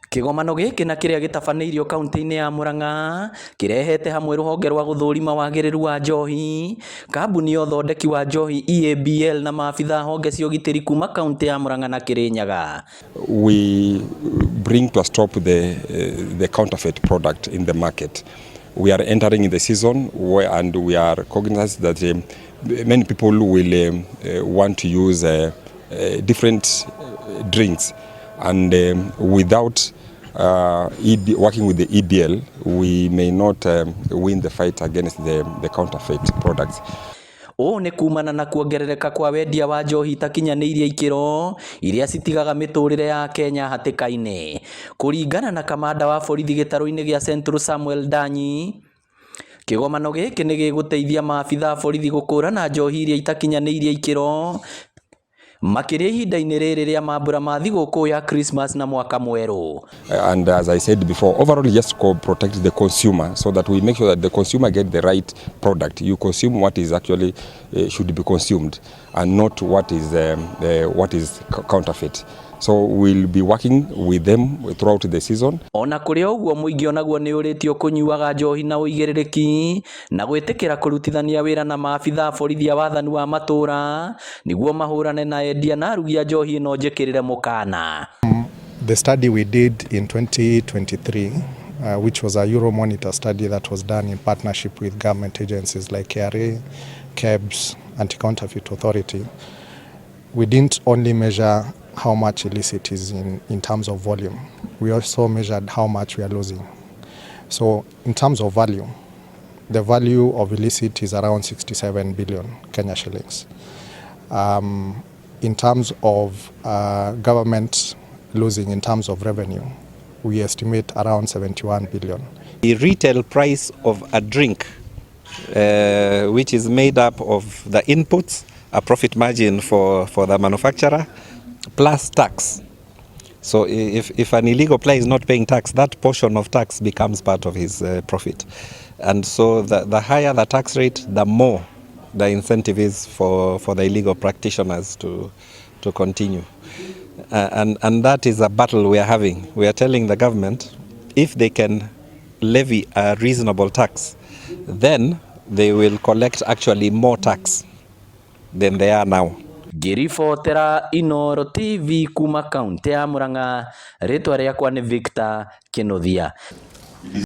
Kĩgomano gĩkĩ na kĩrĩa gĩtabanĩirio kaunti-inĩ ya Murang'a kĩrehete hamwe rũhonge rwa gũthũrima wagĩrĩru wa njohi, kambuni ya ũthondeki wa njohi EABL na maabitha honge cia ũgitĩri kuma kaunti ya Murang'a na Kirinyaga. We bring to a stop the counterfeit product in the market. We are entering in the season where, and we are cognizant that many people will want to use different drinks, and without EB, working with the EBL, we may not win the fight against the counterfeit products. Ũũ nĩ kumana na kuongerereka kwa wendia wa njohi itakinyanĩirie ikĩro iria citigaga mĩtũrĩre ya Kenya hatĩka-inĩ. Kũringana na kamanda wa borithi gĩtarũ-inĩ gĩa Central Samuel Ndanyi, kĩgomano gĩkĩ nĩ gĩgũteithia maabitha a borithi gũkũrana njohi iria itakinyanĩirie ikĩro makĩria ihinda-inĩ rĩrĩ rĩa mambura ma thigũkũ ya Christmas na mwaka mwerũ. And as I said before, overall just protect the consumer so that we make sure that the consumer get the right product. You consume what is actually should be consumed and not what is counterfeit. So we'll be working with them throughout the season. Ona kũrĩ o ũguo, mũingĩ onaguo nĩ ũrĩtio kũnyuaga njohi na ũigĩrĩrĩki na gwĩtĩkĩra kũrutithania wĩra na maabitha a borithi a wathani wa matũũra nĩguo mahũrane na endia na arugi a njohi ĩno njĩkĩrĩre mũkana. The study we did in 2023, which was a Euromonitor study that was done in partnership with government agencies like KRA, KEBS, Anti-Counterfeit Authority, we didn't only measure how much illicit is in terms of volume, we also measured how much we are losing. So in terms of value, the value of illicit is around 67 billion Kenya shillings. In terms of government losing in terms of revenue, we estimate around 71 billion. The retail price of a drink, which is made up of the inputs, a profit margin for the manufacturer, plus tax. So if an illegal player is not paying tax, that portion of tax becomes part of his profit. And so the higher the tax rate, the more the incentive is for the illegal practitioners to continue. And that is a battle we are having. We are telling the government if they can levy a reasonable tax, then they will collect actually more tax than they are now. Ngĩribotera Inooro TV kuma kaunti ya Murang'a, rĩtwa rĩakwa nĩ Victor Kinuthia.